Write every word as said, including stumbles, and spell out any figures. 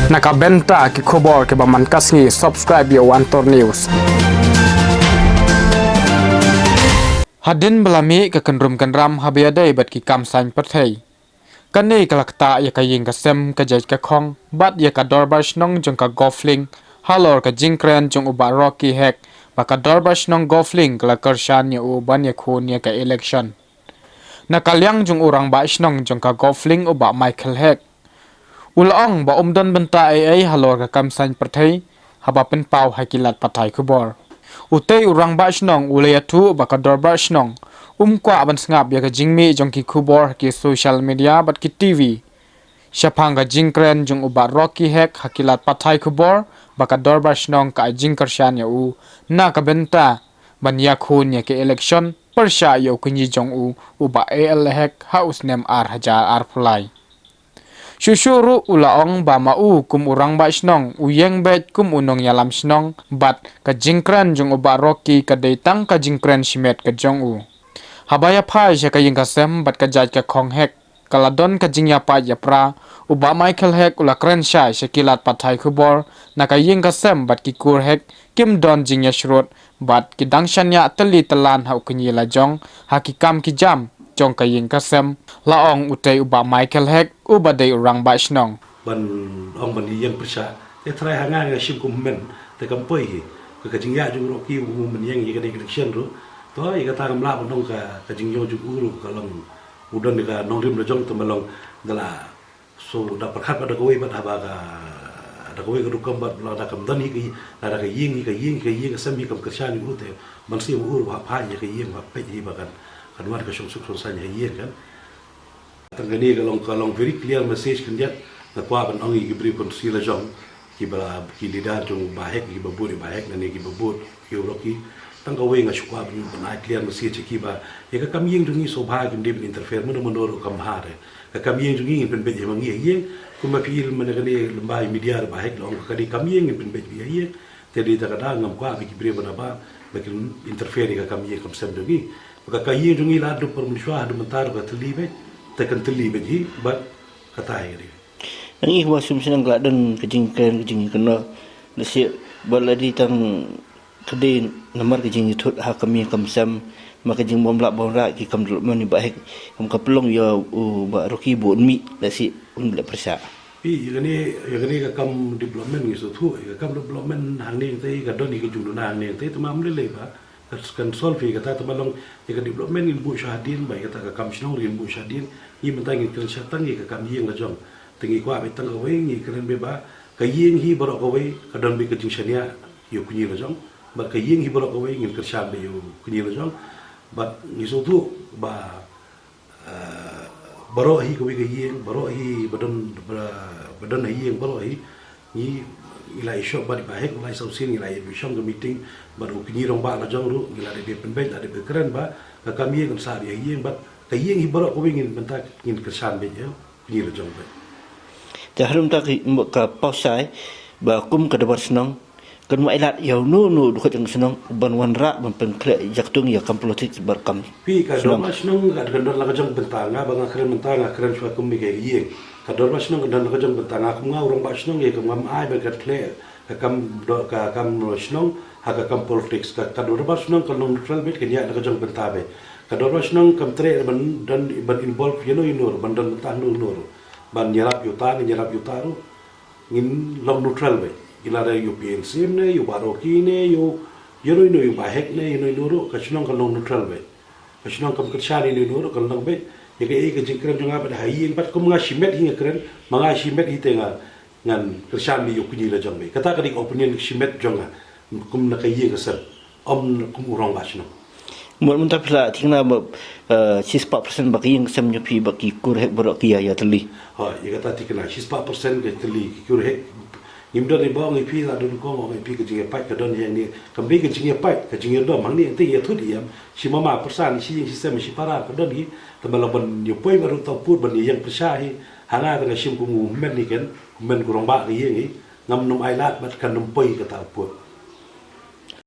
Na ka bynta ki khubor kiba man ka sngi, subscribe ïa u Antor News. Hadien ba la mih ka kynrum kynram haba ïadei bad ki kam saiñ pyrthei, kane ka la ktah ïa ka ïing ka sem, ka jait ka khong bad ïa ka dorbar shnong jong ka Golf Link halor ka jingkren jong u Bah Rocky Hek ba ka dorbar shnong Golf Link ka la kyrshan ïa u ban ïakhun ïa ka election. Na ka liang jong u rangbah shnong jong ka Golf Link, u Bah Michael Hek, u la ong ba um don bynta ei ei halor ka kam saiñ pyrthei haba pynpaw ha ki lad pathai khubor. Utei u rangbah shnong u la ïathuh ba ka dorbar shnong um kwah ban sngap ïa ka jingmih jong ki khubor ha ki social media bad ki T V shaphang ka jingkren jong u Bah Rocky Hek ha ki lad pathai khubor ba ka dorbar shnong ka ai jingkyrshan ïa u na ka bynta ban ïakhun ïa ka election pyrshah ïa u kñi jong u, u Bah A L Hek, ha u snem ar hajar arphew lai. Shuh shuh ruh u la ong ba ma u kum u rangbah shnong u ïeng beit kum u nongïalam shnong bad ka jingkren jong u Bah Rocky ka dei tang ka jingkren shimet ka jong u. Haba ïaphai sha ka ïing ka sem bad ka jait ka khong Hek, ka la don ka jingïapait ïapra. U Bah Michael Hek u la kren shai sha ki lad pathai khubor, na ka ïing ka sem bad ki kur Hek kim don jingïashrut bad ki dang shaniah tylli tylan ha u kñi lajong ha ki kam ki jam jong ka ïing ka sem, la ong utei u Bah Michael Hek uba dei u rangbah shnong. Ban ong ban ïeng pyrshah, te trai ha nga nga shim kum hynmen, te kam poi hi. Ka, ka jingïaid jong u Rocky u mynïeng ïa ka dei ka election ruh. To ïa kata ngam lah ban ong ka, ka jingïong jong u ruh ka long u don ïa ka nongrim lajong, te ma long da la, so da pyrkhat bad da kawei bad haba ka, da kawei ka rukom bad la da kam don hi ka, la da ka ïing hi ka ïing hi ka ïing ka sem hi kam kyrshan ïa u, te ban siem u ruh hap phai ïa ka ïing, hap peit hi ba kan, kan wan ka shongsuk shongsaiñ ha ïing kan. Tang kane ka long, ka long very clear message khyndiat. Nga kwah ban ong ïa ki briew constituency lajong, kiba, ki leader jong u Bah Hek, kiba bud ïa u Bah Hek, lane kiba bud ïa u Rocky. Tang kawei nga shu kwah ban, ban ai clear message ïa ki ba ïa ka kam ïing jong ngi sngewbha kim dei ban interfere mano mano ruh kam bha re. Ka kam ïing jong ngi ngin pynbeit ïa ma ngi ha ïing. Kumba phi i mynne kane lyngba media ruh u Bah Hek la ong ka dei kam ïing, ngin pynbeit ïa ïing. Te dei ta ka daw ngam kwah ba ki briew ban ba, ba kin interfere ïa ka kam ïing kam sem jong ngi. Ba ka kam ïing jong ngi la dup por mynshuwa haduh mynta ruh ka thylli beit, te kan thylli beit hi bad kata hi ka dei. Ngi kumba sum shnong ka la don ka jingkren ka jingkynnoh, lehse ba la dei tang ka dei namar ka jingïathuh ha ka kam ïing kam sem, ma ka jingbym lah bym rah ki kam development ïa u Bah Hek, kam ka pynlong ïa u Bah Rocky ba un mih, lehse un leh pyrshah. Phi, ïa kane, ïa kane ka kam development ngi sngewthuh, ïa ka kam development hangne hangtei ka don hi ka jingduna hangne hangtei, te ma ym lei lei ba kan, kan solve ïa kata, te ma long ïa ka development ngin buh sha hadien, ba ïa kata ka kam shnong ruh ngin buh sha hadien. Ngi mynta ngin kren shah tang ïa ka kam ïing lajong. Te ngi kwah beit tang kawei, ngi kren beit ba ka ïing hi baroh kawei ka don beit ka jingshaniah ïa u kñi lajong. Bad ka ïing hi baroh kawei ngin kyrshan beit ïa u kñi lajong. Bad ngi sngewthuh ba Ah, baroh hi kawei ka ïing, baroh hi ba don, ba, ba don ha ïing baroh hi. Ngi, ngi la ïashong bad i Bah Hek, ngi la ïasawsien, ngi la ïashong ka meeting bad u kñi rangbah lajong ruh, ngi la dep pynbeit, la dep kren ba ka kam ïing kan sah beit ha ïing, bad ka ïing hi baroh kawei ngin, mynta ngin kyrshan beit ïa u kñi lajong beit. Te haduh mynta ki, ka paw shai ba kum ka dorbar shnong kan ym ailad ïa uno uno u dkhot jong ka shnong ban wanrah ban pynkhleh ïa ka ktung ïa ka kam politics bad ka kam shnong. Phi, ka dorbar shnong ka, kan don la ka jong bynta, nga ba nga kren mynta nga kren shuwa kum ïa ka ïing. Ka dorbar shnong kan don la ka jong bynta, nga kum nga u rangbah shnong ïa ka ngam ai ban pynkhleh ka kam do-, ka kam shnong ha ka kam politics. Ka, ka dorbar shnong kan long neutral beit, kan ïaid la ka jong bynta beit. Ka dorbar shnong kam treh ban don, ban involve ïano ïano ruh, ban don bynta hano hano ruh. Ban ïarap ïa uta, ngin ïarap ïa uta ruh. Ngin long neutral beit. Ïa lada ïa u P N C M ne, ïa u Bah Rocky ne, ïa u, ïano ïano, ïa u Bah Hek ne, ïano ïano ruh, ka shnong kan long neutral beit. Ka shnong kam kyrshan ïano ïano ruh, kan long beit. Ïa kaei ka jingkren jong nga bad ha ïing bad kum nga shimet hi nga kren, ma nga shimet hi te nga, ngan kyrshan beit ïa u kñi lajong beit. Kata ka dei ka opinion shimet jong nga. Kum na ka ïing ka sem. Ym kum u rangbah shnong. Mut mynta phi la thikna ba, eh, shispah percent ba ka ïing ka sem jong phi bad ki kur Hek baroh ki ïa, ïa thylli. Hooid, ïa kata thikna shispah percent ka thylli, ki kur Hek. Ngim don ïa ba ong ïa phi la don kong ong ïa phi ka jingïapait ka don hangne. Kam dei ka jingïapait, ka jingïadom hangne te ïathuh ïa em. Shi mama pyrsa shi ïing shi sem shi para ka don hi. Te ma la ban ïa poi ba ruh ta put ban ïa ïeng pyrsa hi. Ha nga te nga shim kum u hynmen hi ken, hynmen ku rangbah ka ïing hi. Ngam nym ailad bad kan nym poi kata put.